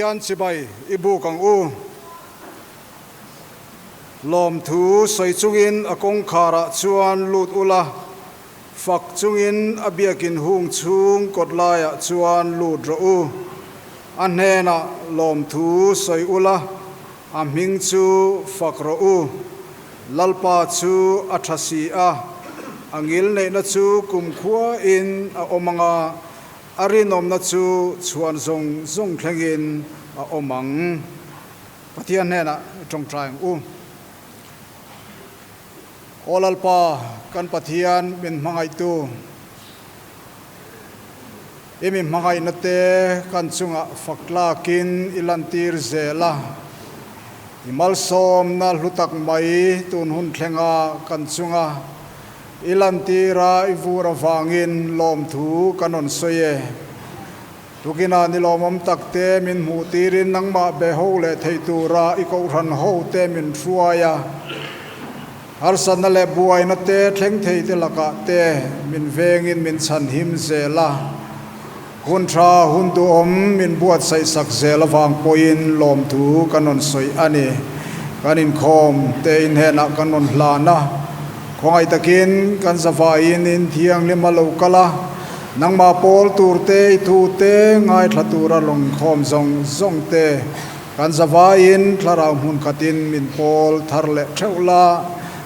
Pathian chibai i buk ang u. Lawmthu sawi chungin a kawngkharah chuan lut ula, fak chungin a biakin hung chhung kawt laiah chuan lut rawh u. A hnenah lawmthu sawi ula, a hming chu fak rawh u. Lalpa chu a tha si a, a ngilneihna chu kumkhuain a awm ang a, a rinawmna chu chhuan zawng zawng thlengin a awm ang. Pathian hnenah i tawngtai ang u. Aw Lalpa, kan Pathian min hmangaihtu, i mi hmangaihna te kan chungah fak tlakin i lantir zel a, i malsawmna hlu tak mai tun hun thlenga kan chunga i lantir a i vur avangin lawmthu kan rawn sawi e. Tukinah ni lawmawm tak te min hmuh tirin nangmah be ho leh thei tura i kohhran ho te min hruai a, harsatna leh buaina te thleng thei te lakah te min vengin min chhanhim zel a, hun tha hun duhawm min buatsaih sak zel avang pawhin lawmthu kan rawn sawi a ni. Kan inkhawm te inhenah kan rawn hlan a, khawngaih takin kan zavaiin inthianghlim a lo kal a, Nangmah pawl tur te, i thu te, ngaithla tura lawngkhawm zawng zawng te, kan zavaiin thlarau hmun khatin min pawl thar leh theuh la,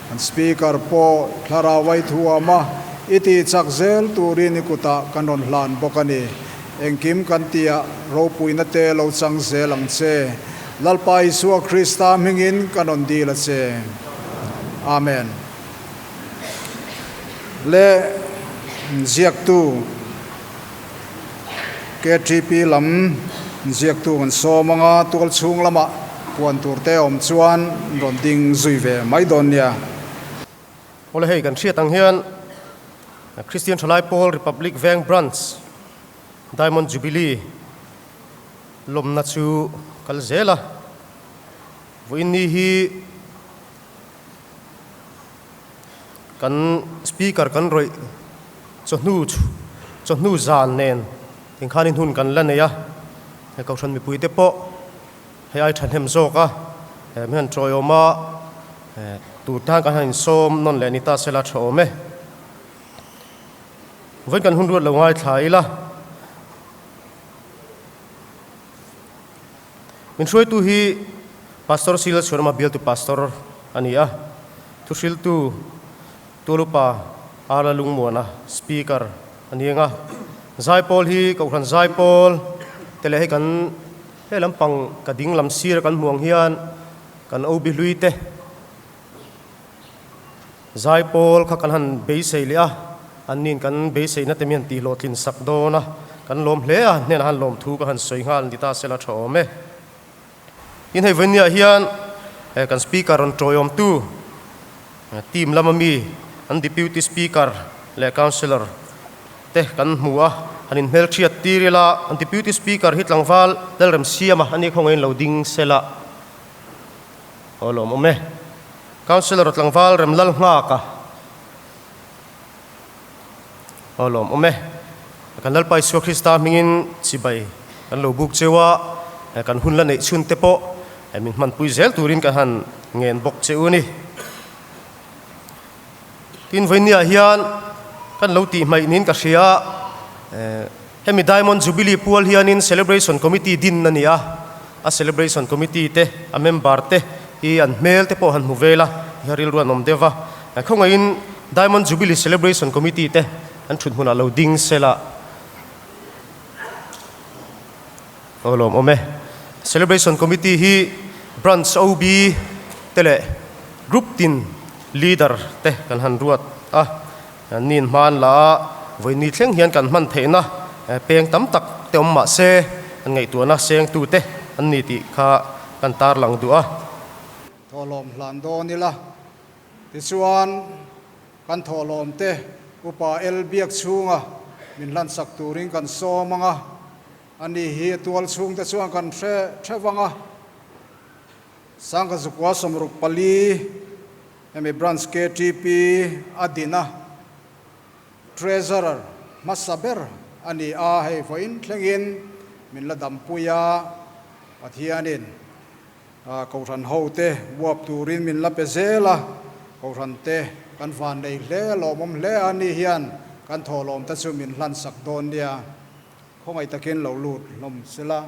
kan Speaker pawh thlarau vai thuam a, i tih chak zel turin i kutah kan rawn hlan bawk a ni. Engkim kan tihah ropuina te lo chang zel ang che. Lalpa Isua Krista hmingin kan rawn dil a che. Amen. Leh ziaktu KTP lam ziaktu kan sawm ang a, tual chhung lamah puan tur te awm chuan rawn ding zui ve mai dawn nia. Awle hei kan hriat ang hian Christian Thalai Pawl Republic Veng Branch Diamond Jubilee lawmna chu kal zel a, vawiin ni hi Kan speaker kan rawih chawhnu chawhnu zan nen engkhanin hun kan la nei a, he kohhran mipuite pawh hei ai thahnem zawk a, he mi han tawiawm a, tur tan kan han insawm nawn leh ni ta sela tha awm e. Vawiin kan hun ruat lo ngaithla ila. Min hruaitu hi Pastor Sila Chhuanawma bialtu Pastor a ni a, thuhriltu Tualupa Arla Lungmuana Speaker a ni ang a. Zaipawl hi Kohhran Zaipawl te leh hei kan he lampang ka ding lam sir a kan hmuh ang hian kan OB hlui te Zaipawl kha kan han beisei leh a, anni'n kan beiseina te mi han tihhlawhtlin sak dawn a, kan lawm hle a, hnenah han lawmthu ka han sawi nghal ni ta sela tha awm e. Tin hei vawinia hian kan Speaker rawn tawiawmtu team lama mi an Deputy Speaker leh Councillor te kan hmu a, han inhmelhriat tir ila, an Deputy Speaker hi tlangval Lalremsiama a ni khawngaihin lo ding sela. Aw lawm awm e. Councillor tlangval Remlal nghak a. Aw lawm awm e. Kan Lalpa Isua Krista hmingin chibai kan lo buk cheu a, kan hun la neih chhun te pawh min hmanpui zel turin kan han ngen bawk che u a ni. Tin vawinia hian kan lo tih hmaih niin ka hria a, hemi Diamond Jubilee pual hianin Celebration Committee din a ni a, a Celebration Committee te a member te hi an hmel te pawh han hmu vel a, tihian rilru an awm deuh va, khawngaihin Diamond Jubilee Celebration Committee te an thut hmunah lo ding sela aw lawm awm e. Celebration Committee hi Branch OB te leh Group tin Leader te kan han ruat a, nin hman la a, vawiin thleng hian kan hman theihna peng tam tak te awm mah se an ngaihtuahna sengtu te an ni tih kha kan tarlang duh a. Thawhlawm hlan dawn ila tichuan kan thawhlawm te Upa El biak chhunga min hlansak turin kan sawm ang a, ani hi a tual chhungte chuan kan hre theuh ang a. Sangha Zukua 64 hemi Branch ktp a din a, Treasurer hmasa ber a ni a, hei vawiin thlengin min la dampui a. Pathianin Kohhran hote uap turin min la pe zel a, Kohhran te kan vannei hle lawmawm hle a ni hian kan thawhlawm te chu min hlansak dawn nia. Khawngaih takin lo lut hlawm sela.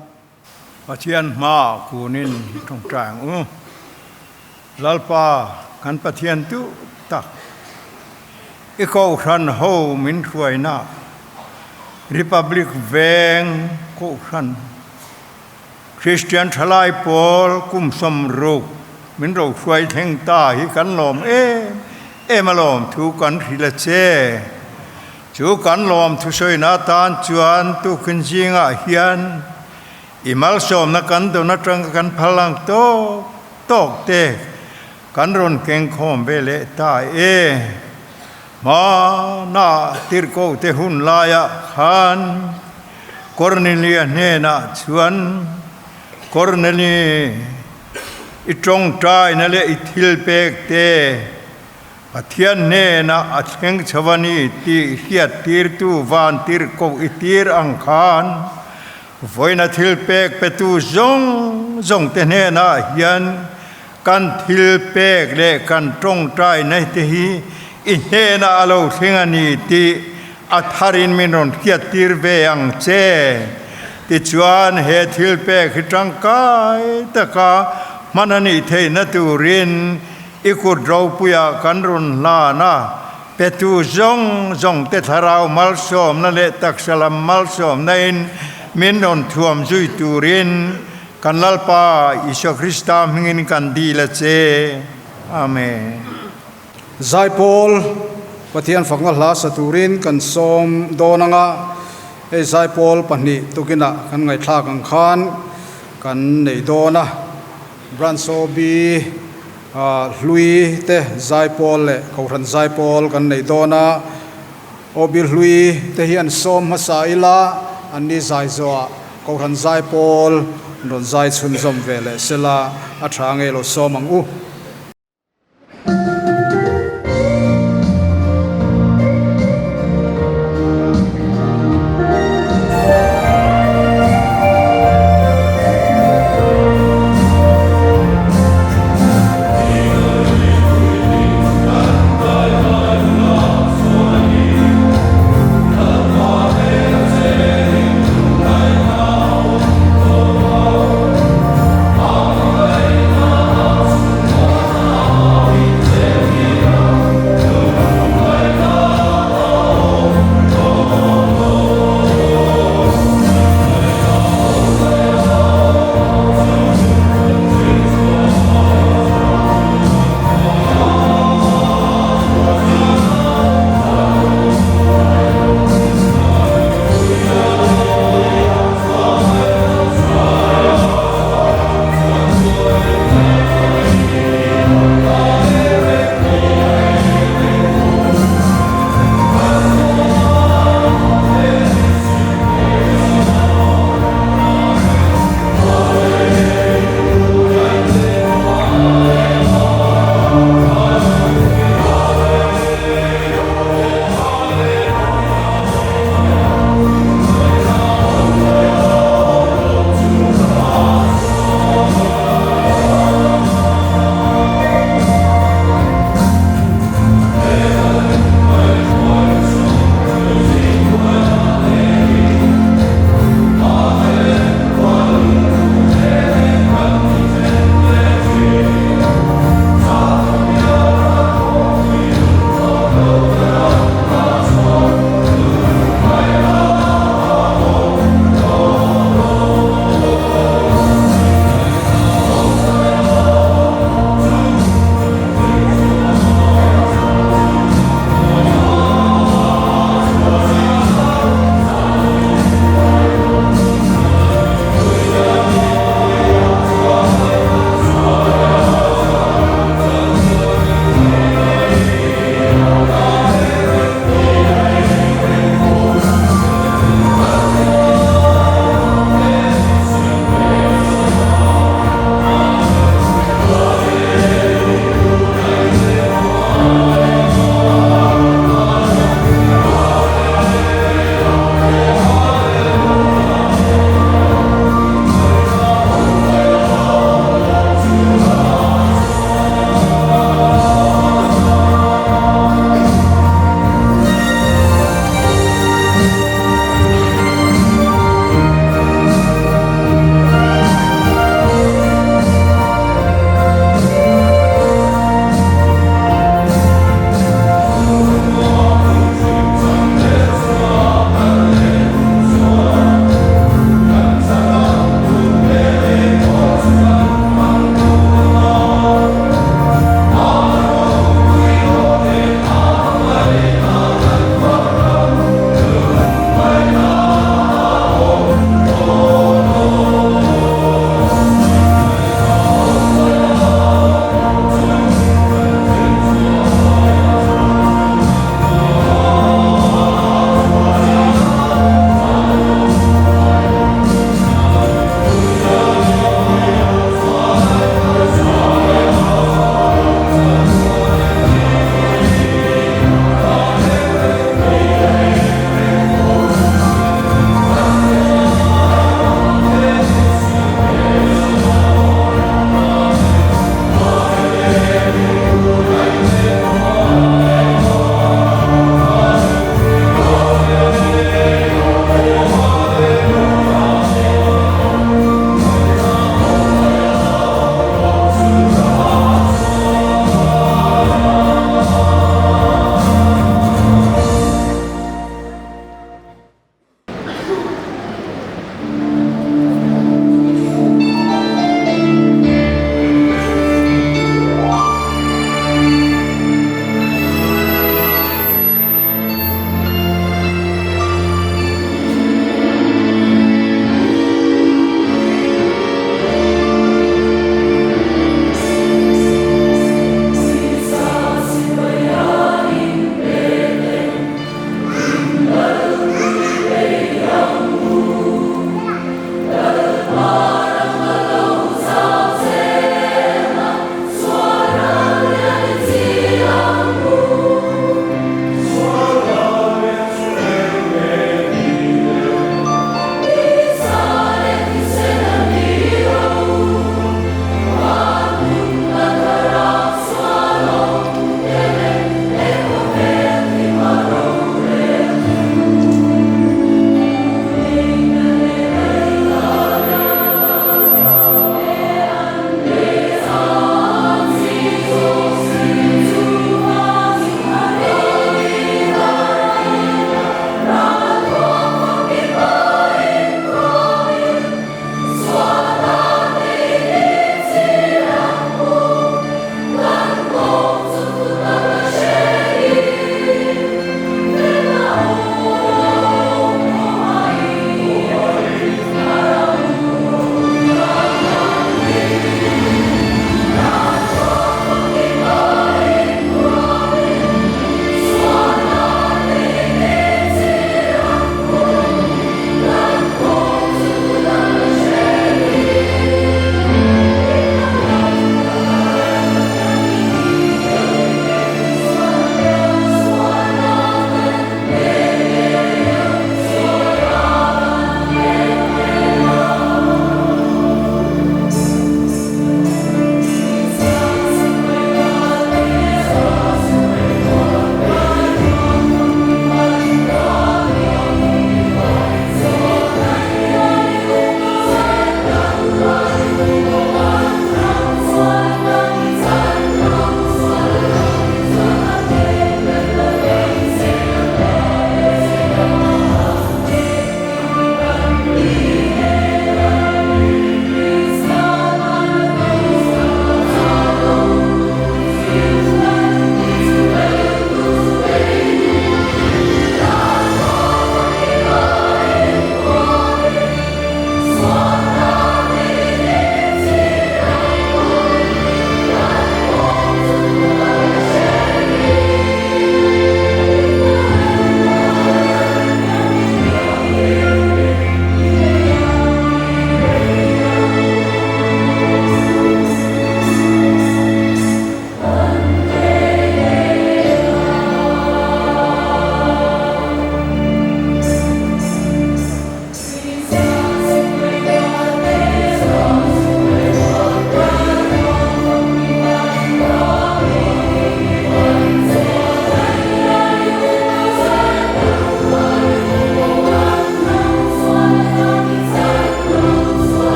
Pathian hma kunin tawngtai ang u. Lalpa kan Pathian duh tak, i Kohhran ho min hruaina Republic Veng Kohhran Kristian Thalai Pawl kum 60 min ro hruai thleng ta hi kan lawm em em a lawm thu kan hrilh a che. Chu kan lawm thusawina atan chuan tukin zingah hian i malsawmna kan dawn atanga kan phal ang tawk tawk te kan rawn keng khawm ve leh ta e. Hmana tirhkoh te hun laiah khan Kornelia hnenah chuan Korneli i tawngtaina leh i thilpek te Pathian hnenah a thleng chho a ni tih hriattirtu van tirhkoh i tir ang khan vawiina thil pek petu zawng zawng te hnenah hian kan thil pek leh kan tawngtaina te hi i hnenah a lo thleng a ni tih a tharin min rawn hriattir ve ang che. Tichuan he thil pek hi tangkai taka hman a nih theihna turin I kut ropuiah kan rawn hlan a, petu zawng zawng te thlarau malsawmna leh taksa lam malsawmna in min rawn thuam zui turin kan Lalpa Isua Krista hmingin kan dil a che. Amen. Zaipawl Pathian fakna hla sa turin kan sawm dawn anga, hei zaipawl pahnih tukinah kan ngaihthlak ang khan kan nei dawn a. Branch OB hlui te zaipawl leh Kohhran zaipawl kan nei dawn a, OB hlui te hi an sawm hmasa ila, an ni zai zawhah Kohhran zaipawl rawn zai chhunzawm ve leh sela a tha ngei lo sawm ang u.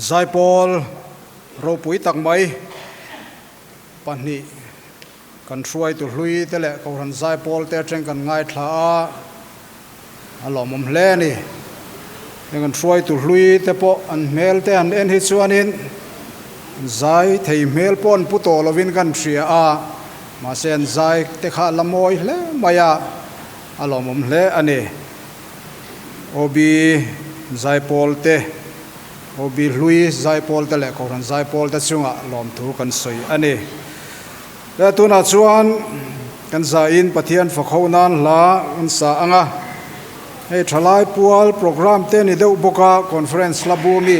Zaipawl ropui tak mai pahnih kan hruaitu hlui te leh Kohhran Zaipawl te atang kan ngaithla a, a lawmawm hle a ni. Heng kan hruaitu hlui te pawh an hmel te han en hi chuanin zai thei hmel pawh an pu tawh lovin kan hria a, mahse an zai te kha a la mawi hle mai a, a lawmawm hle a ni. OB Zaipawl te, OB Hlui Zaipawl te leh Kohhran Zaipawl te chungah lawmthu kan sawi a ni. Le tunah chuan kan zain Pathian fakho nan hla kan sa ang a, hei thalai pual programme te ni deuh bawk a, conference hla bu mi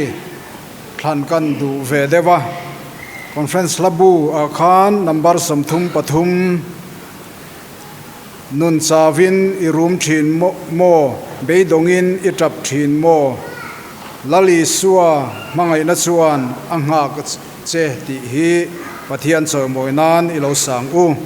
thlan kan duh ve deuh a, conference hla bu ah khan number 33. Nun chauhin i rum thin maw? Beidawngin i tap thin maw? Lal Isua hmangaihna chuan a nghak che tih hi Pathian chawimawi nan i lo sang u.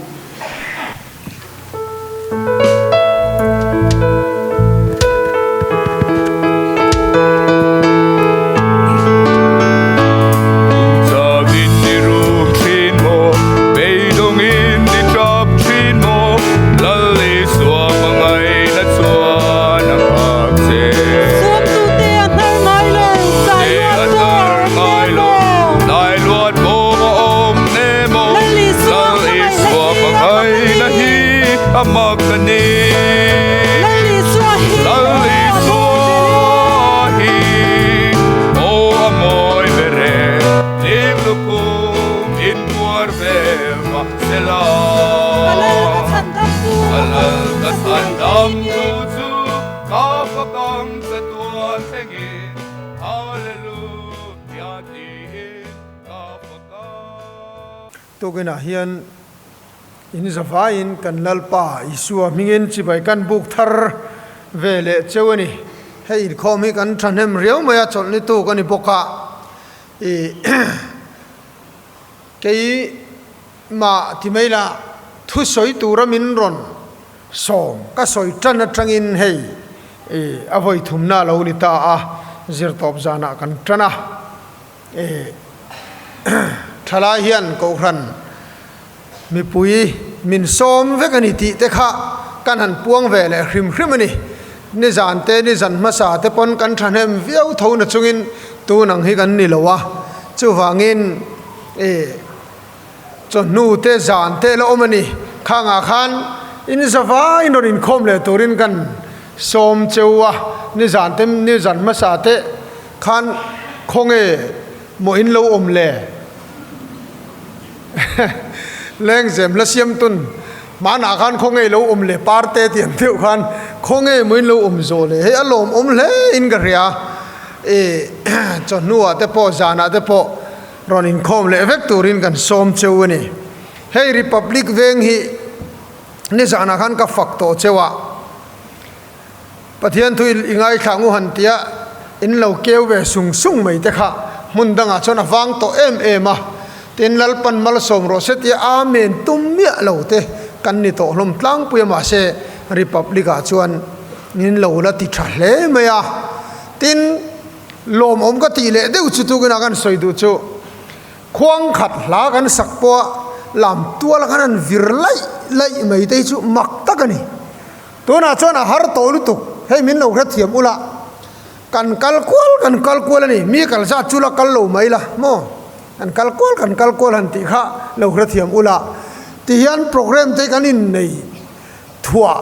Tukinah hian in zavaiin kan Lalpa Isua hmingin chibai kan buk thar ve leh cheu a ni. Hei inkhawm hi kan thahnem riau mai a, chawlhni tuk a ni bawk a. Ih kei mah ti mai lah thusawi tura min rawn sawm ka sawi tan atangin hei ih a vawi thumna a lo ni ta a, zirtawp zanah kan tan a. Ih thalai hian kohhran mipui min sawm vek a ni tih te kha kan han puang ve leh hrim hrim a ni. Nizan te nizan hmasa te pawn kan thahnem viau tho na chungin tun ang hi kan ni lo a, chuvangin ih chawhnu te zan te la awm a ni. Khangah khan in zavaiin rawn inkhawm leh turin kan sawm cheu a, nizan te nizan hmasa te khan khawnge maw in lo awm le? Lengzem la siam tun hmanah khan khawnge lo awm leh parte tih ang deuh khan khawnge maw in lo awm zawh leh hei a lawmawm hle in ka hria ih chawhnuah te pawh zanah te pawh rawn inkhawm leh vek turin kan sawm cheu a ni. Hei Republic veng hi nizanah khan ka fak tawh cheu a. Pathian thu i ngaithla ngu han tia in lo keu ve sung sung mai te kha hmun dangah chuan a vang tawh em em a, tin Lalpan malsawm rawh se tia Amen tum miah lo te kan ni tawh hlawm tlangpui a mahse Republic ah chuan in lo la ti tha hle mai a, tin lawmawm ka tih leh deuh chu tukinah kan sawi duh chu khuang khat hla kan sak pawh a lam tual khan an vir laih laih mai te hi chu mak tak a ni. Tunah chuan a har tawh lutuk, hei min lo hrethiam ula, kan kal kual kan kal kual a ni, mi kal zat chu la kal lo mai la maw, kan kal kual kan kal kual han tih kha lo hrethiam ula, tihian programme te kan innei thuah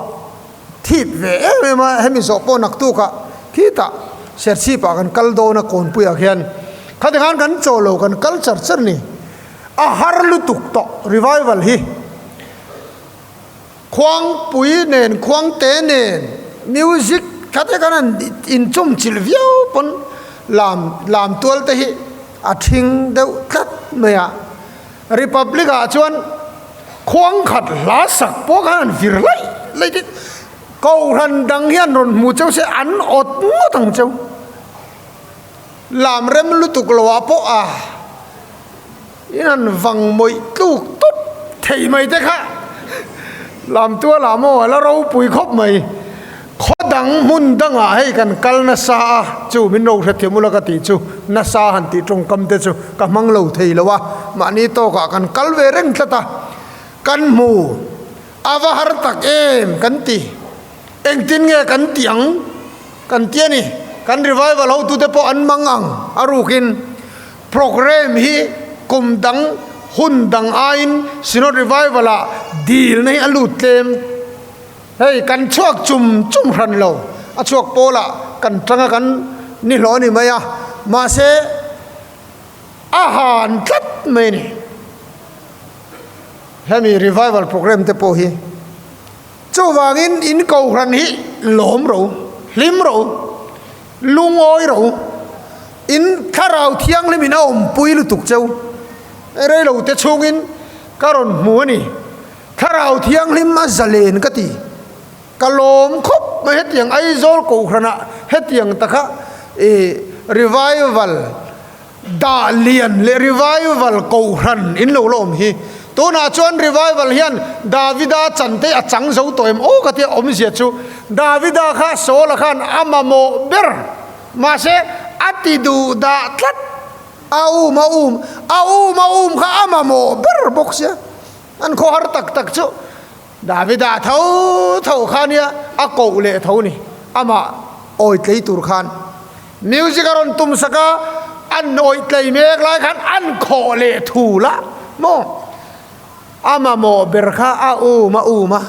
thip ve em em a, hemi zawh pawh naktukah khitah Serchhipah kan kal dawn a Kawnpuiah khian khati khan kan chaw lo kan kal char char a ni, a har lutuk tawh revival hi. Khuangpui nen khuangte nen music tha te khan an inchawm chilh viau pawn lam lam tual te hi a thing deuh tlat mai a. Republic ah chuan khuang khat hla sak pawh khan an vir laih laih te Kohhran dang hian rawn hmu cheu se an awt ngawt ang cheu. Lam rem lutuk lo ah pawh a. In han vang mawih tluk tawp thei mai te kha lam tual ah maw a la ropui khawp mai. Khaw dang. dang hmun dangah hei kan kal nasa a, chu min ro hrethiam ula ka tih chu nasa han tih tawngkam te chu ka hmang lo thei lo a, mahni tawkah kan kal ve reng tlat a, kan hmu a va har tak em kan ti, engtin nge kan tih ang kan ti a ni, kan revival hotute pawh an mang ang a rukin programme hi kum dang hun dang aiin Synod Revival ah dilna hi a lut tlem. Hei kan chhuak chum chum hran lo, a chhuak pawlah kan tang a kan ni hlawh a ni mai a, mahse a han tlat mai a ni. Hemi revival programme te pawh hi chuvangin in kohhran hi lawm ro, hlim ro, lungawi ro, in thlarau thianghlim in a awmpui lutuk cheu reilo te chhungin ka rawn hmu a ni. Thlarau Thianghlim a zalen ka ti. Ka lawm khawp mai hetiang Aizawl Kohhranah hetiang taka i revival dah lian leh revival Kohhran in lo la awm hi. Tunah chuan revival hian Davida chante a chang zo tawh em aw ka tia awmzia chu Davida kha Saula khan a mamawh ber mahse a ti duh dah tlat a um a um a um a um kha a mamawh ber bawk sia. An khaw har tak tak chu Davida tho tho kha nia a koh leh tho ni amah awi tlei tur khan music a rawn tum sak a, an awi tlei mek lai khan an khawh leh thul a maw a mamawh ber kha a um a um a,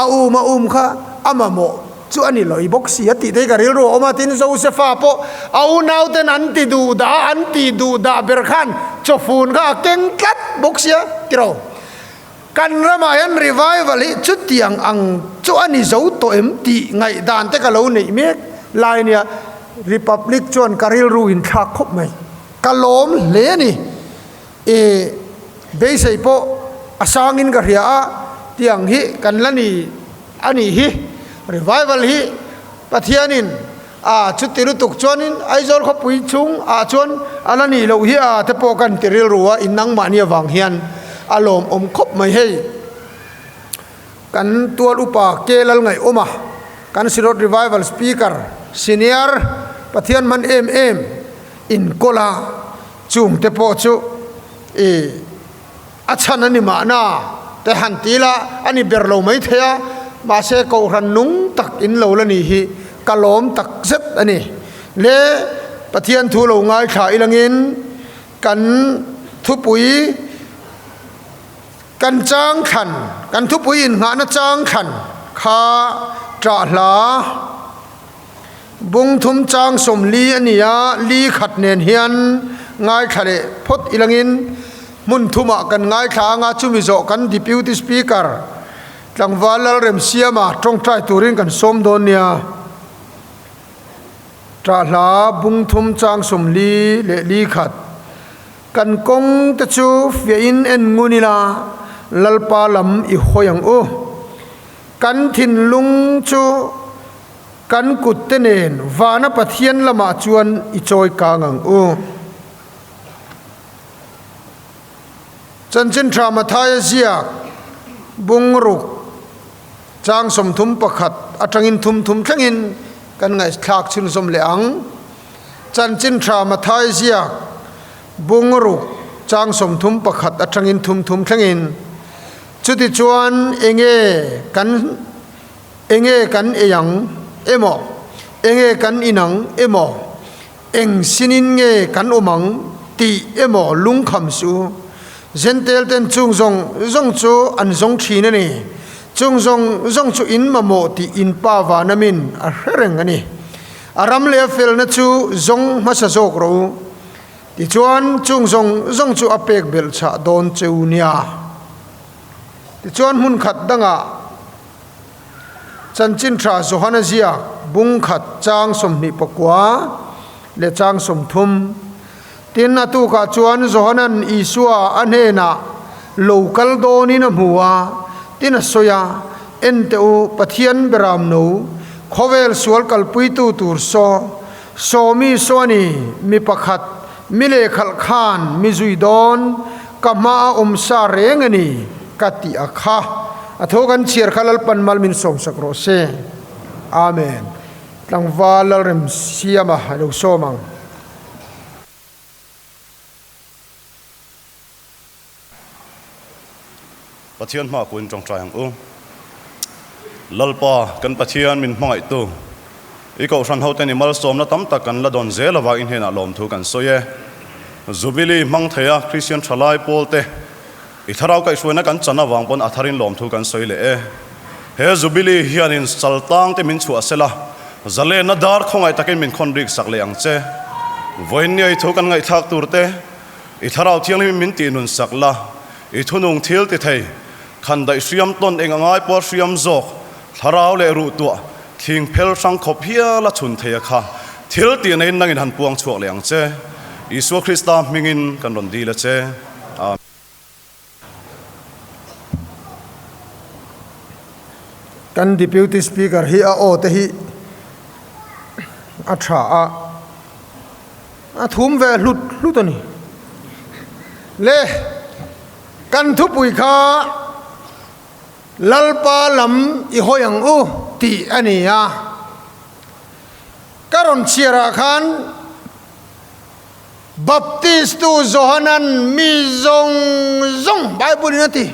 a um a um kha a mamawh chu a ni lawih bawk si a tih te hi ka rilru a awm a, tin Josefa pawh a unauten an ti duh dah a, an tih duh dah ber khan chawfun kha a keng tlat bawk sia tiro. Kan ramah hian revival hi chutiang ang chu a ni zo tawh em tih ngaihdan te ka lo neih mek lai nia, Republic chuan ka rilru in thlak khawp mai, ka lawm hle a ni. I beisei pawh a sangin ka hria a, tiang hi kan la ni a nih hi. Revival hi Pathianin a chuti lutuk chuanin Aizawl khawpui chhung ah chuan a la nih loh hi a te pawh kan ti rilru a, in nangmahni avang hian a lawmawm khawp mai hei. Kan tual upa Ke Lalngaihawm a, kan Synod Revival Speaker Senior Pathian hman em em inkawl a, Chung te pawh chu i a chhan a ni mahna te han ti la a ni ber lo mai thei a, mahse kohhran nung tak in lo la ni hi ka lawm tak zet a ni. Le Pathian thu lo ngaithla ilangin kan thupui kan chang thlan kan thupui inngahna chang thlan kha ṭah hla. Bung thum chang 40 a ni a, li khat nen hian ngaithla leh phawt ilangin hmun thumah kan ngaithla anga chumi zawh kan Deputy Speaker Tlangval Lalremsiama tawngtai turin kan sawm dawn nia. Ṭahhla bung thum chang 40 leh li khat kan kawng te chu fiahin en ngun ila Lalpa lam i hawi ang u. Kan thinlung chu Kan kutte nen vana Pathian lamah chuan i chawi kang ang u. Chanchin Tha Mathaia ziak bungruk chang 31 atangin thum thum thlengin kan ngaihthlak chhunzawm leh ang. Chanchin Tha Mathaia ziak bungruk chang 31 atangin thum thum thlengin. Chutichuan enge kan. Enge kan ei ang emaw, enge kan in ang emaw, eng sinin nge kan awm ang tih emaw lungkham su. Zentel ten chung zawng zawng chu an zawng thin a ni. Chung zawng zawng chu in mamawh tih in pa vanamin a hre reng a ni. A ram leh a felna chu zawng hmasa zawk rawh u. Tichuan chung zawng zawng chu a pek belh chhah dawn cheu nia. Tichuan hmun khat dangah Chanchin Tha Johana ziak bung khat chang 29 leh chang 30. Tin, a tukah chuan Johanan Isua a hnenah lo kal dawnin a hmu a, tin a sawi a, En teh u, Pathian beram no, khawvel sual kalpuitu tur saw, sawmi saw a ni, mi pakhat, mi lehkhalh khan mi zui dawn, ka hma a awm sa reng a ni, ka ti a kha. A tho kan chhiar kha Lalpan mal min sawmsak rawh se. Amen. Tlangval Lalremsiama a lo sawm ang. Pathian hma kuin tawngtai ang u. Lalpa, kan Pathian min hmangaihtu, i kohhran hoten i malsawmna tam tak kan la dawn zel avangin hnenah lawmthu kan sawi e. Jubilee hmang theia Kristian thalai pawlte i thlarau kaihhruaina kan chan avang pawn a tharin lawmthu kan sawi leh e. He Jubilee hianin saltangte min chhuah sela, zalenna dar khawngaih takin min khawn rik sak leh ang che. Vawiinnia i thu kan ngaihthlak turte, I thlarau thianghlim min tih nun sak la, i thunung thil ti thei, khan daih hriam tawn eng a ngai pawh hriam zawk, thlarau leh ruh tuah, thing phel hrang khawp hial a chhun thei a kha, thil tih neiin nangin han puang chhuak leh ang che. Isua Krista hmingin kan rawn dil a che. Amen. Kan Deputy Speaker hi a aw te hi a tha a, a thum ve hlut hlut a ni. Le kan thupui kha Lalpa lam i hawi ang u tih a ni a, ka rawn chhiar ah khan, Baptistu Johanan mi zawng zawng, Bible in a ti,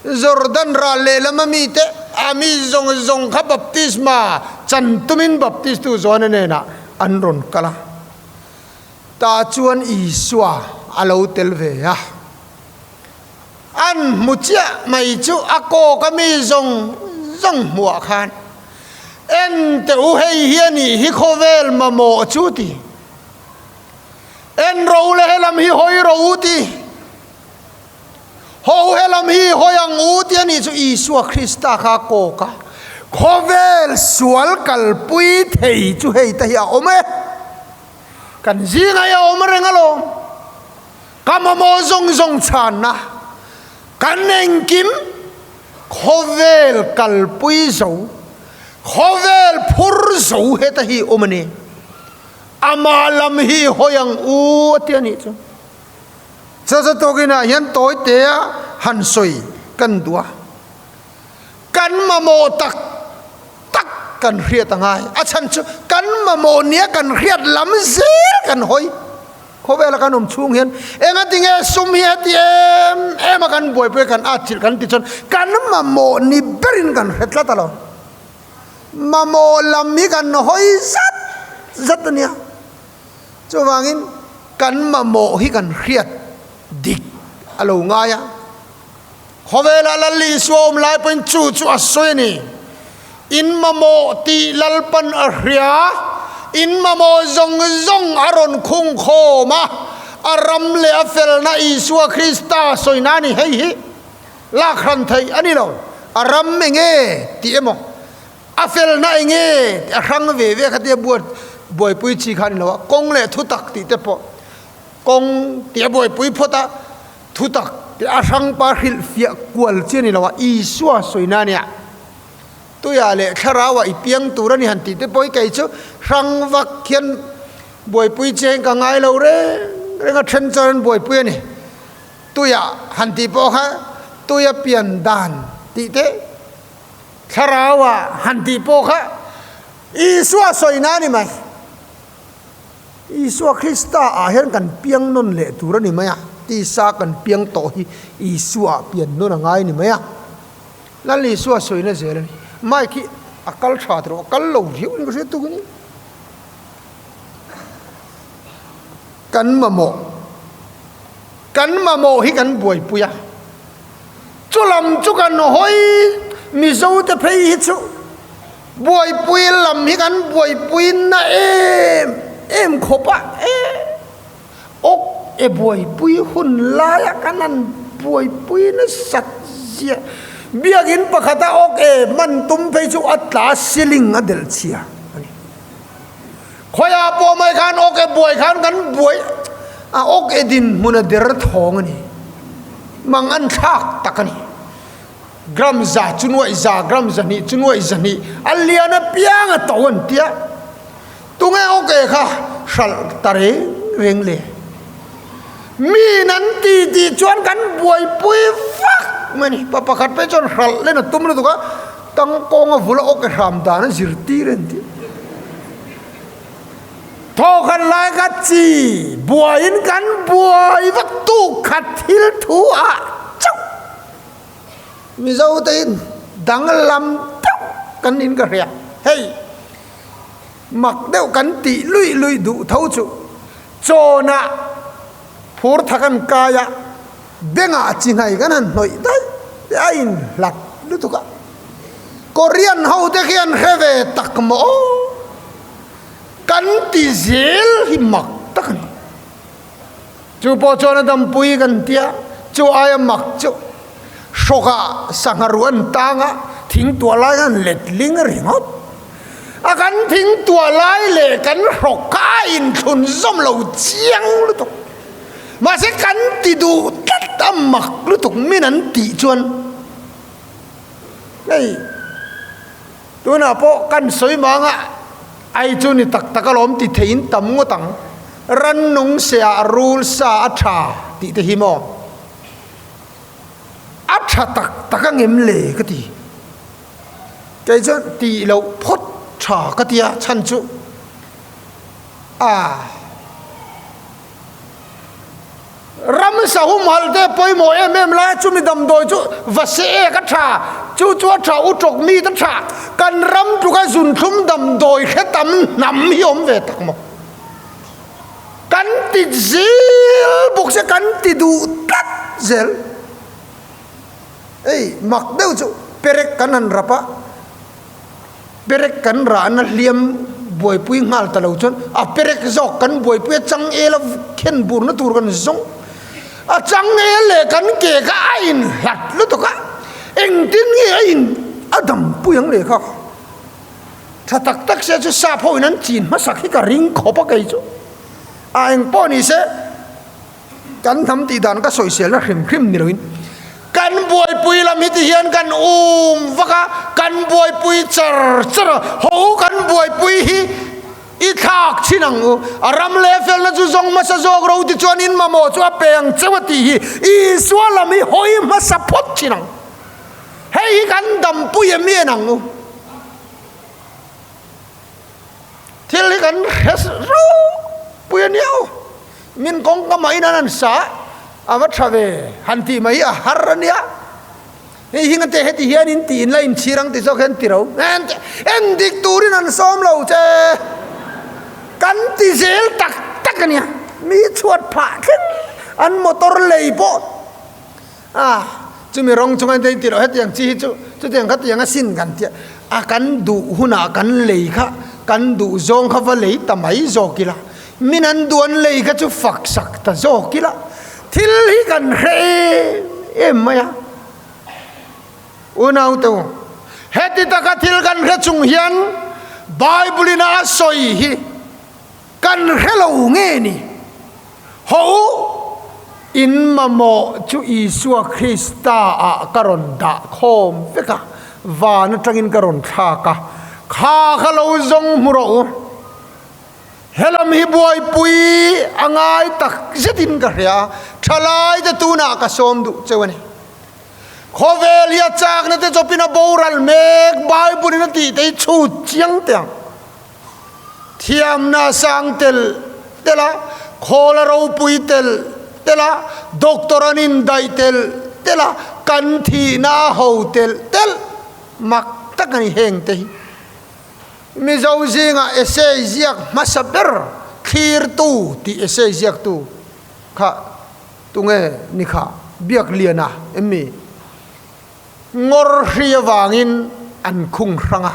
Jordan ral lehlam a mite a mi zawng zawng kha baptisma chan tumin Baptistu Johana hnenah an rawn kal a. Tah chuan Isua a lo tel ve a. An hmu chiah mai chu a kawk a mi zawng zawng hmuah khan, En teh u, hei hi a nih hi khawvel mamawh chu ti. En ro le helam hi hawi ro u ti. Ho helam hi hawi ang u ti a nih chu Isua Krista kha a kawk a. Khawvel sual kalpui thei chu hei te hi a awm e. Kan zingah hi a awm reng alawm. Ka mamawh zawng zawng chhanna kan engkim khawvel kalpui zo, khawvel phur zo heta hi awm a ni. Amah lam hi hawi ang u a ti a nih chu. Chacha tawkinah hian tawi tea han sawi kan duh a, kan mamawh tak tak kan hriat a ngai. A chhan chu kan mamawh nia kan hriat lam zel kan hawi. Khawvela kan awm chhung hian engatinge sum hi heti em em a kan buaipui kan atchilh kan ti chuan kan mamawh ni berin kan hre tlat a lo. Mamawh lam hi kan hawi zat zat a nia. Chuvangin kan mamawh hi kan hriat dik a lo ngai a. Khawvela Lal Isua awm lai pawhin chu chu a sawi a ni. In mamawh tih Lalpan a hria, in mamawh zawng zawng a rawn khung khawm a, a ram leh a felna Isua Krista sawina a ni. Hei hi Lak hran theih a ni lo. A ram enge tih emaw, a felna enge tih a hrang ve ve kha tia buat buaipui chi kha a ni lo a, kawng leh thutak tih te pawh kawng tih a buaipui phawt a, thutak tih a hrang pa hrilh fiah kual chi a ni lo a, Isua sawina a nia. Tuiah leh thlarauah i piang tur a ni han tih te pawh hi kei chu hrang vak hian buaipui chi hian ka ngai lo reng reng a, then chuan an buaipui a ni. Tuia han tih pawh kha tuia pian dan tih te, Thlaraua han tih pawh kha Isua sawina a ni mai. Isua Krista ah hian kan piang nawn leh tur a ni mai a, tisa kan piang tawh hi Isua ah pian nawn a ngai a ni mai a. Lal Isua sawina zel a ni. Mike hi a kal tha tawh, a kal lo riau in ka hriat tuk a ni. Kan mamawh, kan mamawh hi kan buaipui a, chu lam chu kan hawi Mizo te phei hi chu buaipui lam hi kan buaipui na em em khawp a, e awk e buaipui hun laia kan han buaipui nasat zia, biakin pakhata awk e man tum phei chu a tla ceiling a delh chhia a ni. Khawiah pawh mai khan awk e buai khan kan buai a awk e dinhmun a der thawng a ni. Mang an thlak tak a ni. Gram za chu nuaih za, gram zahnih chu nuaih zahnih, a lian apiang a to an tia. Tunge awk e kha hralh ta reng reng le. Miin an ti tih chuan kan buaipui vak mai a ni. Pa pakhat phei chuan hralh len a tum lutuk a. Tangkawnga vula awk e hram dan a zirtir a ni tih. Thawkhan lai kha chi buaiin kan buai vak tuk khat thil thu ah chauh Mizo te in danglam deuh kan in ka hria. Hei mak deuh kan tih luih luih duh tho chu chawnah phur thak an kai a. Bengah chi hnai kan han hnawih daih te a inhlat lutuk a, Korean ho te khi an hre ve tak maw aw? Kan ti zel hi mak tak a ni. Chu pawh chuan a dampui kan tia, chu aia mak chu hrawkah sangha ruh an tang a, thing tuah lai khan let ling ringawt a, kan thing tuah lai leh kan hrawk kha a inthlun zawm lo chiang lutuk. Mahse kan ti duh tlat a mak lutuk min an tih chuan hei tunah pawh kan sawi mang a ai chu ni tak tak alawm ti theiin tam ngawt ang rannung seah rul sa a tha tih te hi maw a tha tak tak angem le ka ti kei chuan tih loh phawt tha ka tia chhan chu a. Ramsa humhalh te pawimawh em em lai a chumi damdawi chu va se ek a tha, chu chu a tha u tawk mi te tha, kan ram tluka zunthlum damdawi hre tam hnam hi awm ve tak maw? Kan ti zil bawk se kan ti duh tlat zel. Ei mak deuh chu perek kan han rap a. Perek kan rahna hliam buaipui nghal ta lo chuan a perek zawk kan buaipui a changel a khen burna tur kan zawng a changel leh kan ke kha a inhlat lutuk a engtin nge a in a dampui ang leh kha tha tak tak se chu sap ho in an chin hmasak hi ka ring khawp a kei chu a engpawh ni se. Kan hnam tih dan ka sawiselna hrim hrim ni loin kan buaipui lam hi ti hian kan um vak a, kan buaipui char char a, ho kan buaipui hi i thlak chhin ang u, a ram leh felna chu zawng hmasa zawk ro ti chuan in mamawh chu a pe ang cheu a tih hi Isua lam hi hawi hmasa phawt chhin ang, hei hi kan dampui em en ang u. Thil hi kan hre ropui a nia aw. Min kawngka mah in an han sa a va tha ve han tih mai hi a har a nia. Hei hi ngate heti hian in tih in la inchhir ang ti zawk hian ti ro. En dik turin an sawm lo che. Kan ti zel tak tak a nia. Mi chhuat phah thleng an motor lei pawh A, chumi rawng chunga in ti loh hetiang chi hi chu chutiang khatiang a sin kan tia a kan duh hunah kan lei kha kan duh zawng kha va lei ta mai zawk ila min an duh an lei kha chu fak sak ta zawk ila thil hi kan hre em em mai a unau te u heti taka thil kan hre chung hian Bible in a sawi hi Kan hre lo nge ni? Haw u, in mamawh chu Isua Krista ah ka rawn dah khawm vek a, van atangin ka rawn thlak a, kha kha lo zawng hmu rawh u. Helam hi buaipui a ngai tak zetin ka hria a, thalai te tunah ka sawm duh cheu a ni. Khawvel hi a chakna te chawpin a boral mek, Bible in a tih te hi chhut chiang teh ang. Thiamna sang tel tel a, khawl a ropui tel tel a, doctor an indaih tel tel a, kan thihna a ho tel tel mak tak a ni heng te hi. Mizo zingah essay ziak hmasa ber thlirtu tih essay ziaktu kha tunge ni kha Biakliana em mi? Ngawr hri avangin an khung hrang a,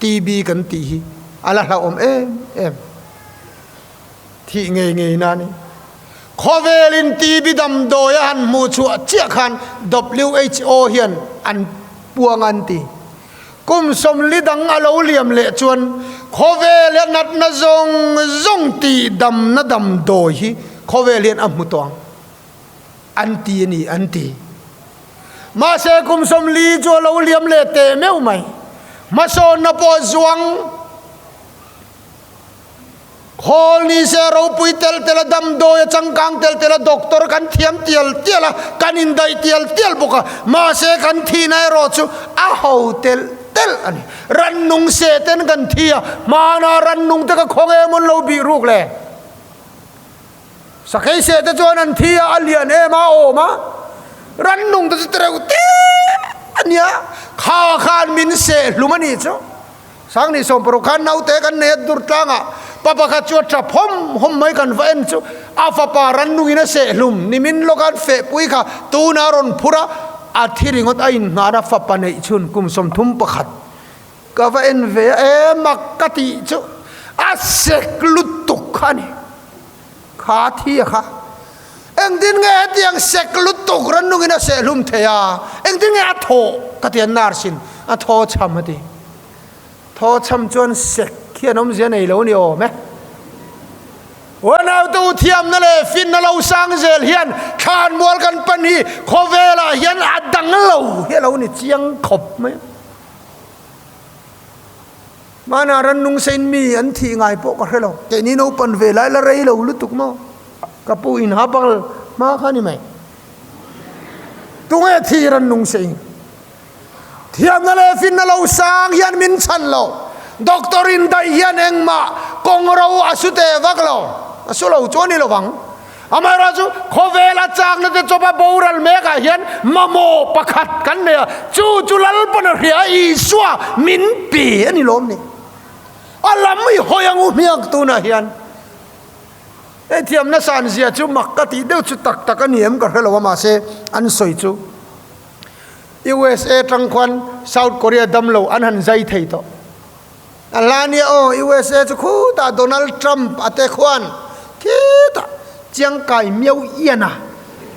TB kan tih hi a la hlauhawm em em. Thih ngei ngei na a ni. Khawvelin TB damdawi a han hmuh chhuah chiah khan WHO hian an puang a an ti. Kum 40 dang a lo liam leh chuan khawvel hian natna zawng zawng tih damna damdawi hi khawvel hian a hmu tawh ang an ti a ni an ti. Mahse kum 40 chu a lo liam leh teh meuh mai. Hmasawnna pawh a zuang. Khawl ni se ropui tel tel a, damdawi a changkang tel tel a, doctor kan thiam tial tial a, kan indaih tial tial bawk a. Mahse kan thihna erawh chu a ho tel tel. telh a ni. Rannung seh ten kan thi a, hmana rannung te ka khaw nge mawn lo bih ruk le? Sakei seh te chuan an thi a, a lian em a, a awm a, rannung te chu tereuh te a nia, kha khan min seh hlum a nih chu. Sangni 60 khan naute kan nei a dur tlangah pa pakhat chu a tap hawm hawm mai kan va en chu a fapa rannungin a seh hlum nimin lawk an fehpui kha tuna a rawn phur a, a thi ringawt a innghan a fapa neih chhun kum 31 ka va en ve a e mak ka tih chu a sek lutuk kha a ni kha thi a kha engtin nge hetiang sek lutuk rannungin a seh hlum thei a engtin nge a thawh ka ti a nurse in a thaw chham a ti. Thaw chham chuan sek hi an awmzia nei lo ni awm e. Uanaute u thiamna leh finna lo sang zel hian thlanmual kan pan hi khawvelah hian a dang lo hi a lo ni chiang khawp mai a. Hmanah rannung sein mi an thih ngai pawh ka hre lo. Keini naupan ve lai la rei lo lutuk maw? Ka pu in ha bal hma kha ni mai. Tunge thi rannung sein? Thiamna leh finna lo sang hian min chhan lo. Doctor in daih hian engmah kawng ro a su teh vak lo. A su lo chu a ni lovang. Amaherawhchu khawvel a chakna te chawpa boral mekah hian mamawh pakhat kan nei a, chu chu Lalpan a hria a, Isua min pe a ni lawm ni. A lam i hawi ang u hmiak tunah hian. Hei thiamna san zia chu mak ka tih deuh chu tak tak a ni em ka hre lo a, mahse an sawi chu. USA tang khuan South Korea damlo an han zai thei tawh. A hla nia aw USA chu khutah Donald Trump a te khuan khitah Chiang Kai Miao Ian a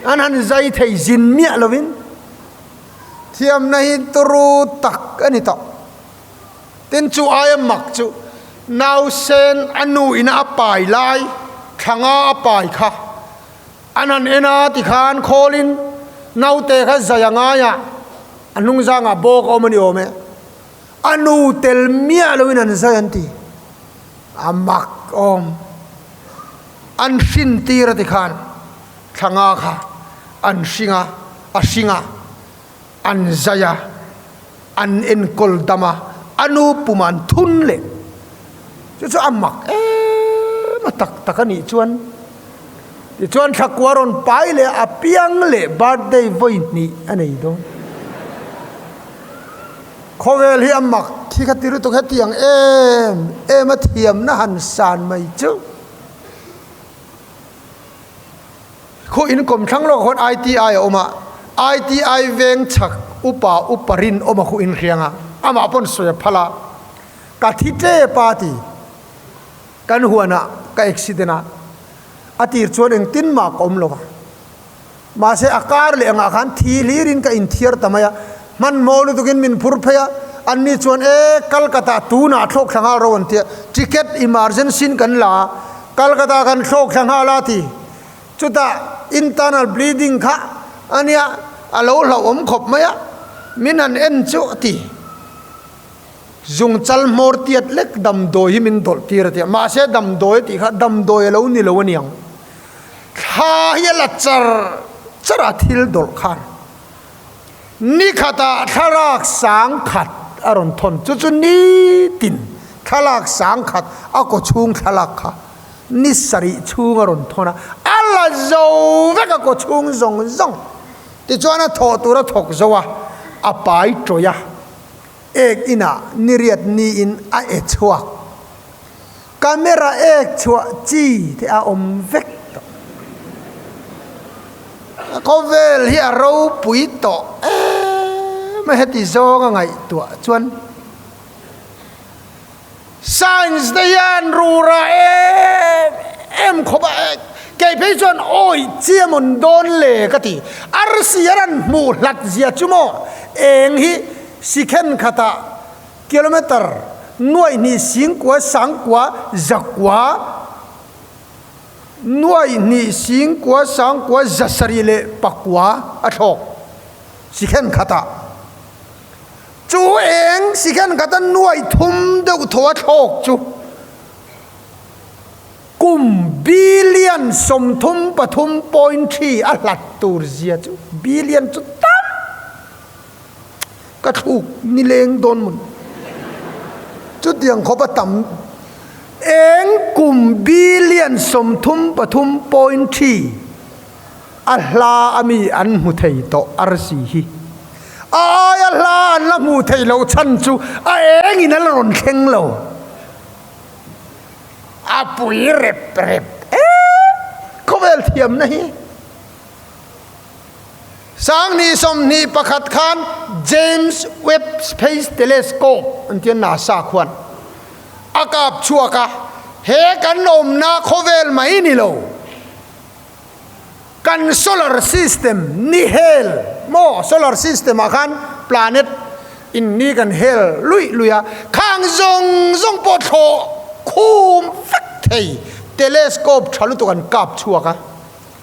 an han zai thei zin miah lovin thiamna hi turu tak a ni tawh. Tin chu aia mak chu nausen a nu ina a pai lai thlanga a pai kha An han en a tikhan khawlin naute kha zai a ngai a, a hnungzangah bawk a awm a ni awm e. A nu tel miah loin an zai an ti. A mak awm. An hrin tir a tikhan thlanga kha an hring a, a hring a, an zai a, an enkawl dam a, a nu pumah an thun leh. Chu chu a mak em a tak tak a nih chuan. Tichuan thlakua rawn pai leh a piang leh birthday vawi hnih a nei dawn. Khawvel hi a mak thi kha ti lutuk hetiang em em a thiamna han san mai chu. Khu in kawmthlang lawkah khuan ITI a awm a, ITI veng chhak upa upa rinawm a khu in hriang a, amah pawn sawi a phal a, ka thi tep a ti. Kan huanah ka accident a, a tir chuan engtin mah ka awm lo va. Mahse a kar leh angah khan thi hlirin ka inthiar ta mai a, hmanhmawh lutukin min phur phei a, anni chuan e Calcutta tunah thlawk thla nghal ro an ti a, ticket emergency in kan la a, Calcutta kan thlawk thla nghal a ti. Chutah internal bleeding kha a nia, a lo hlauhawm khawp mai a, min han en chu a ti. Zungchal hmawr tiat lek damdawi hi min dawlh tir a ti a, mahse damdawi a tih kha damdawi a lo ni lo a niang. Thla hi a la char char a thil dawlh khan ni khatah thlalak sang khat a rawn thawn chu chu nitin thlalak sang khat a kaw chhung thlalak kha ni sarih chhung a rawn thawn a, a la zo vek a kaw chhung zawng zawng tichuan a thawh tur a thawk zo a, a pai tawih a. Ek inah niriat niin a e chhuak. Camera ek chhuah chi te a awm vek tawh. Khawvel hi a ropui tawh em a heti zawng a ngaihtuah chuan Science te hian rura em em khawp a kei phei chuan awih chi a mawn dawn le ka ti. Arsi an han hmuh hlat zia chu maw eng hi sikhen khatah kilometer nuaihnih singkua sangkua zakua nuaihnih singkua sangkua zasarih leh pakua a thlawk sikhen khatah. Chu eng si khan ka tan nuai thum deuh tho a thlawk chu kum billion 33.3 a hlat tur zia chu billion chu tam ka thluk nileng dawn mun. Chutiang khawp a tam eng kum billion 33.3 a hla a mi an hmu thei tawh arsi hi. A aia hla an la hmuh theih loh chhan chu a engin a la rawn thleng lo. A pui rep rep e khawvel thiamna hi. Sangni 21 khan James Webb Space Telescope an tia NASA khuan a kap chhuak a, he kan awmna khawvel mai ni lo, kan solar system ni hel maw solar system ah khan planet in ni kan hel luih luih a, khang zawng zawng pawh thlawh khum vek thei telescope tha lutuk an kap chhuak a.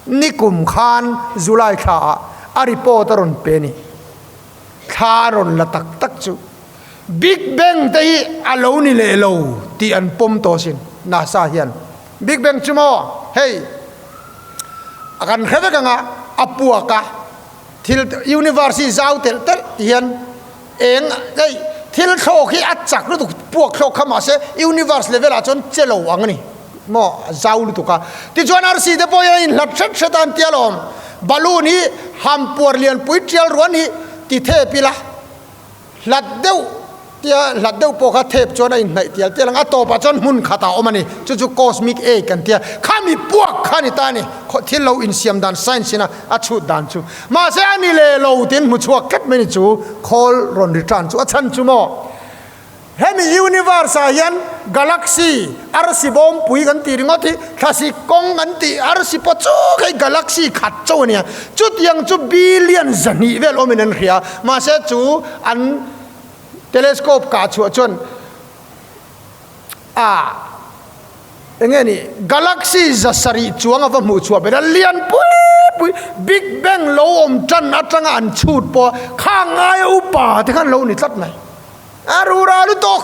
Nikum khan July thla ah a report a rawn pe a ni. Thla a rawn la tak tak chu Big Bang te hi a lo ni leh lo tih an pawm tawh asin NASA hian. Big Bang chu maw hei a kan hre vek ang a, a puak a, thil universe hi zau telh telh ti hian eng hei thil thlawk hi a chak lutuk puak thlawk kha mahse universe level ah chuan che lo ang a ni. Maw a zau lutuk a. Tichuan arsi te pawh hian a inhlat hret hret a an tia lawm. Balloon hi ham puar lianpui tial ruan hi ti thep ila hlat deuh tia hlat deuh pawh kha thep chuan a inhnaih tial tial ang. A tawpah chuan hmun khatah a awm a ni. Chu chu cosmic egg kan tia. Khami puak kha a ni ta a ni. Thil lo insiam dan science ina a chhut dan chu. Mahse a ni leh lo tiin hmu chhuak tlat mai ni chu khawl rawn return chu a chhan chu maw. Hemi universe ah hian galaxy, arsi bawmpui kan tih ringawt hi thlasi kawng kan tih arsi pawh chu hei galaxy khat chauh a nia. Chutiang chu billion 200 vel awmin an hria. Mahse chu an telescope kah chhuah chuan a eng nge ni galaxy 700 chuang a va hmuh chhuah ber a, lian pui pui Big Bang lo awm tan atanga an chhut pawh khang ngaia upa te khan lo ni tlat mai. A rura lutuk.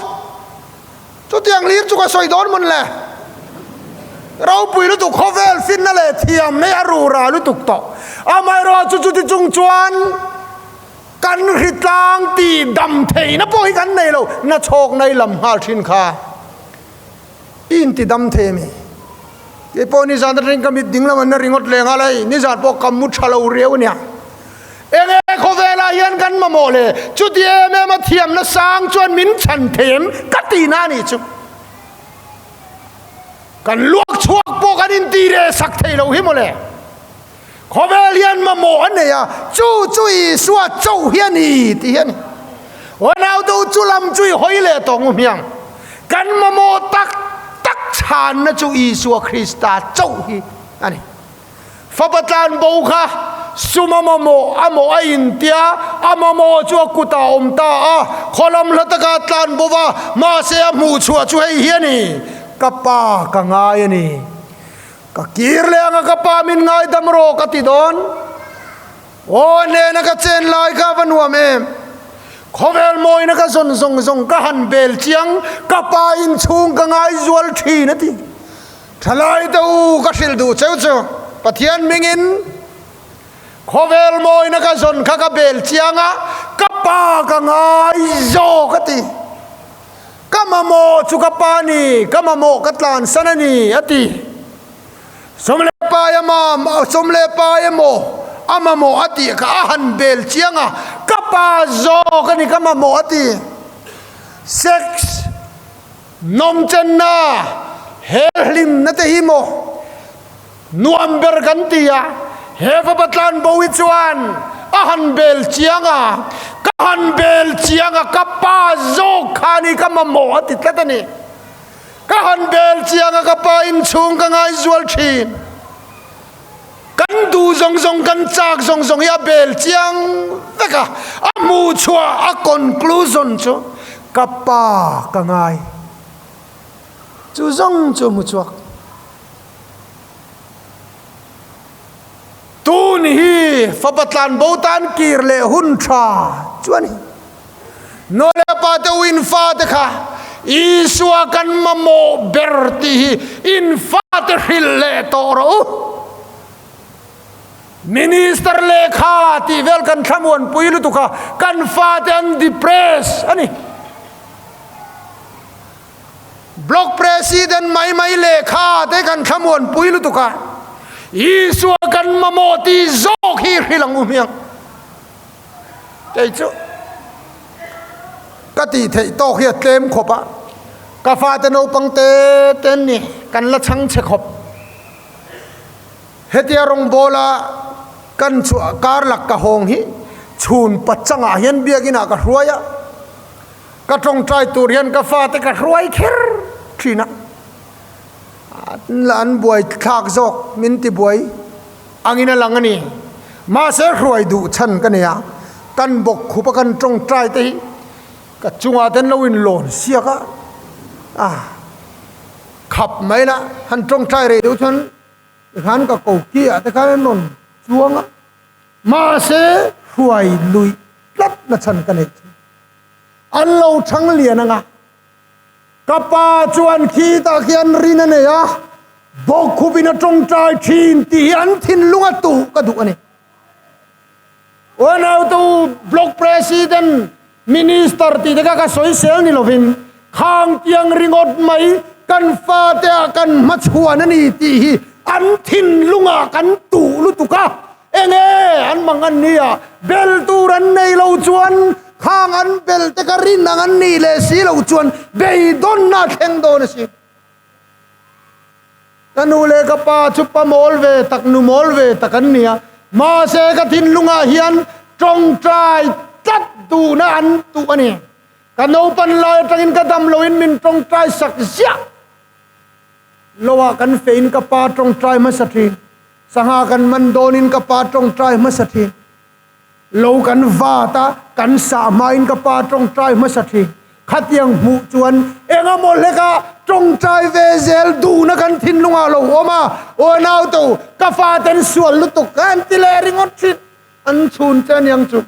Chutiang lir chu ka sawi dawn mawn le. Ropui lutuk khawvel finna leh thiam nei a rura lutuk tawh. Amaherawh chu chuti chung chuan kan hritlang tih dam theihna pawh hi kan nei lo. Na chhawk nei lam nghal thin kha i inti dam thei a mi. Kei pawh nizan atangin ka mit ding lam an na ringawt leh nghal a hei. Nizan pawh ka mu tha lo riau a nia. Enge khawvelah hian kan mamawh le? Chuti em em a thiamna sang chuan min chhan thei em? Ka tihna a nih chu. Kan luak chhuak pawh kan inti reh sak thei lo hi mawle. Khawvel hian mamawh a nei a, chu chu Isua chauh hi a ni tih hi a ni. Aw naute chu lam chu i hawi leh tawh ngu hmiang. Kan mamawh tak tak chhanna chu Isua Krista chauh hi a ni. Fapa tlan bo kha sum a mamawh a mawh a intia, a mamawh chu a kutah a awm ta a, khawlam hla taka a tlan bo va, mahse a hmuh chhuah chu hei hi a ni, Ka pa ka ngai a ni, ka kir leh anga ka pa min ngaidam rawh ka ti dawn. Aw hnena ka chen lai kha va nuam em? Khawvel mawina ka zawn zawng zawng ka han bel chiang, ka pa inchhung ka ngaizual thin a ti. Thalai te u ka hrilh duh cheu chu Pathian hmingin khawvel mawina ka zawn kha ka bel chiang a, ka pa ka ngai zawk a ti. Ka mamawh chu ka pa ni, ka mamawh ka tlansan a ni a ti. Sawmlepai ama, sawmlepai emaw a mamawh a tih kha a han bel chiang a, ka pa zawk a ni ka mamawh a ti. Sex. Nawmchenna, helhlimna te hi maw nuam ber kan ti a, he fapa tlanbo hi chuan a han bel chiang a, ka han bel chiang a, ka pa zawk kha ni ka mamawh a ti tlat a ni. Ka han bel chiang a, ka pa inchhung ka ngaizual thin. Kan duh zawng zawng, kan chak zawng zawng hi a bel chiang vek a, a hmuh chhuah a conclusion chu ka pa ka ngai. Chu zawng chu a hmu chhuak. Tun hi fapa tlanbo tan kir leh hun tha chu a ni. Noa leh pa te u in fate kha Isua kan mamawh ber tih hi in fate hrilh leh tawh rawh u. Minister lehkha tih vel kan thlamuanpui lutuk a, kan fate an depress a ni. Block President mai mai lehkha te kan thlamuanpui lutuk a, Isua kan mamawh tih zawk hi hrilh ang u hmiang. Kei chu ka tih theih tawk hi a tlem khawp a, ka fate naupang te te an ni, kan la chhang chhe khawp. Hetia rawngbawla kan chhuah kar lak ka hawng hi chhun pachangah hian biakinah ka hruai a, Ka tawngtai tur hian ka fate ka hruai kher thin a, an buai thlak zawk min ti buai angin a lang a ni. Mahse hruai duh chhan ka nei a, kan bawk khup a kan tawngtai te hi ka chungah te an lo inlawn siak a, a khap mai la han tawngtai rei deuh chuan tikhan ka ko ki ah te khan an rawn chuang a, mahse hruai luih tlat na chhan ka neih chu. An lo thang lian ang a, ka pa chuan khitah khian rin a nei a, bawkkhupin a tawngtai thin tih hi an thinlung a tuh ka duh a ni. Unautu Block President, Minister tih te kha ka sawi sel ni lovin khang tiang ringawt mai kan fate ah kan hmachhuan a ni tih hi an thinlungah kan tuh lutuk a. Enge an mang an ni a, bel tur an nei lo chuan khang an bel te ka rin ang an nih leh si lo chuan beidawnna a thleng dawn a si. Ka nu leh ka pa chu pa mawl ve tak, nu mawl ve tak an ni a, mahse ka thinlungah hian tawngtai tlat duhna an tuh a ni. Ka naupan lai atangin ka dam loin min tawngtai sak ziah lo a, kan fein ka pa tawngtai hmasa thin. Sangha kan man dawnin ka pa tawngtai hmasa thin. Lo kan vat a, kan sah hmain ka pa tawngtai hmasa thin. Khatiang hmuh chuan engemaw hleka tawngtai ve zel duhna kan thinlungah lo awm a, aw nautu ka faten sual lutuk an ti leh ringawt thin. An chhun che aniang chu.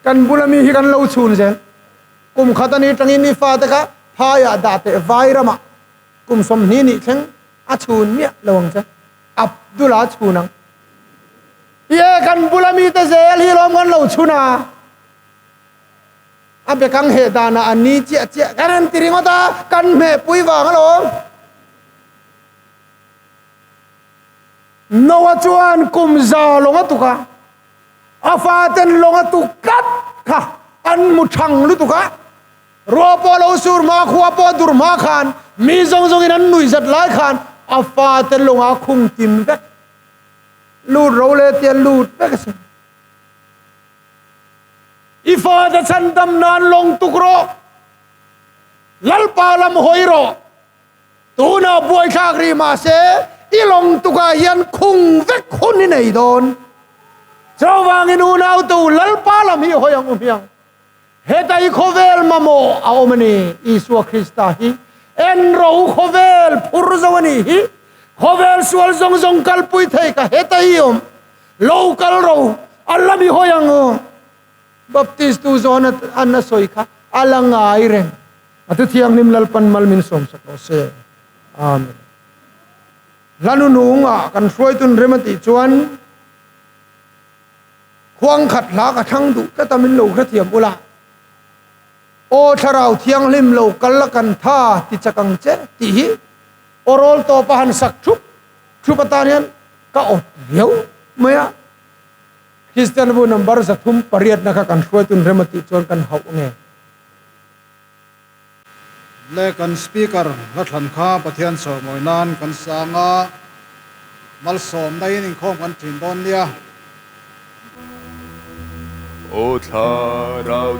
Kan bula mi hi kan lo chhun zel. Kum khat ani tangin i fate kha phaiah dah teh vai ramah Kum 20 nih thleng a chhun miah lo ang che. Abdul a chhun ang. Ye kan bula mite zel hi lawm kan lo chhun a. A bekang heh danah an ni chiah chiah kan han ti ringawt a, kan hmeh pui vang alawm. Noah chuan kum za lawng a tuk a, a faten lawng a tuk tlat kha an mu thang lutuk a. Ruah pawh lo sur hma, khua pawh dur hma khan mi zawng zawngin an nuih zat lai khan a fate lungah khung tim vek. Lut ro le tia lut vek a si. I fate chhandam nan lawng tuk rawh. Lalpa lam hawi rawh. Tunah buaithlak rih mahse i lawng tukah hian khung vek hun i nei dawn. Chuvangin unautu Lalpa lam hi hawi ang u hmiang. Heta i khawvel mamawh a awm a ni, Isua Krista hi en ro khawvel phur zo a nih hi, khawvel sual zawng zawng kalpui thei ka heta hi awm, lo kal ro a la mi hawi ang u. Baptist tu zawn an a sawi kha a la ngai reng. A thu thianghlim Lalpan mal min sawmsak rawh se. Amen. Hla nunungah kan hruaitun rem a tih chuan Khuang khat hla ka thlang duh tlat a min lo hrethiam ula. Aw thlarau thianghlim lo kal la kan tha ti chak ang che tih hi aw rawl tawp a han sak thup thup atan hian ka awt viau mai a. Kristian bu number 308 na kha kan hruaitun rem a tih chuan kan hauh nge. Le kan speaker hla thlan kha Pathian chawimawi nan kan sang a, malsawmna in inkhawm kan thin dawn nia. Aw thlarau.